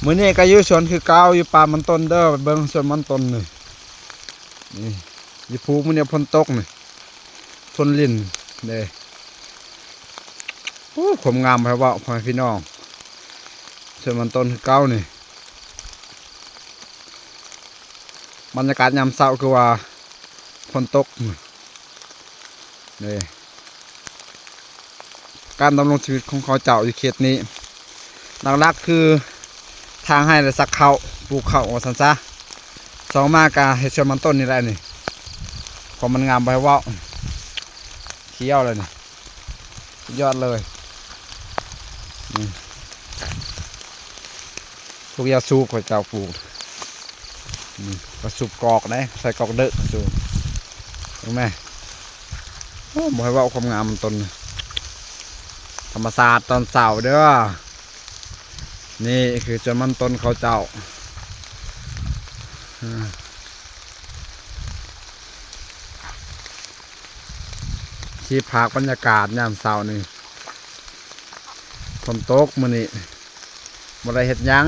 ມື້ນີ້ກໍຢູ່ສວນຄືເກົ່າ ຢູ່ປ່າມັນຕົ້ນເດີ. ໄປເບິ່ງສວນມັນຕົ້ນນີ້ ນີ້ຢູ່ພູມື້ນີ້ຝົນຕົກນີ້ ຝົນລິນເດ້. ໂອ້ ຄວາມງາມໃຜເວົ້າ ພໍ່ແມ່ພີ່ນ້ອງ ສວນມັນຕົ້ນຄືເກົ່ານີ້. ບັນຍາກາດຍາມເຊົ້າຄືວ່າຝົນຕົກເດ້. ການດຳລົງຊີວິດຂອງເຂົາເຈົ້າຢູ່ເຂດນີ້ ຫຼັກໆຄືຖາງໄຮ່ ແລະ ສັກເຂົ້າ ປູກເຂົ້າວ່າຊັ້ນຊະ. ສອງມາກະເຮັດສວນມັນຕົ້ນນີ້ແຫຼະນີ້. ຄວາມມັນງາມບໍ່ໃຫ້ເວົ້າ ຂຽວແລ້ວນີ້ ສຸດຍອດເລີຍ. ອືມ ພວກຢາສູບເຂົາເຈົ້າປູກ ອືມ ກະສູບກອກເດ້ ໃສ່ກອກເດີ ສູບ ເຫັນໄໝ? ໂອ້ ບໍ່ໃຫ້ເວົ້າຄວາມງາມມັນຕົ້ນ ທຳມະຊາດຕອນເຊົ້າເດີ. ນີ້ຄືສວນມັນຕົ້ນເຂົາເຈົ້າ ອາ ທີ່ພັກບັນຍາກາດຍາມເຊົ້ານີ້. ຝົນຕົກມື້ນີ້ ບໍ່ໄດ້ເຮັດຫຍັງ.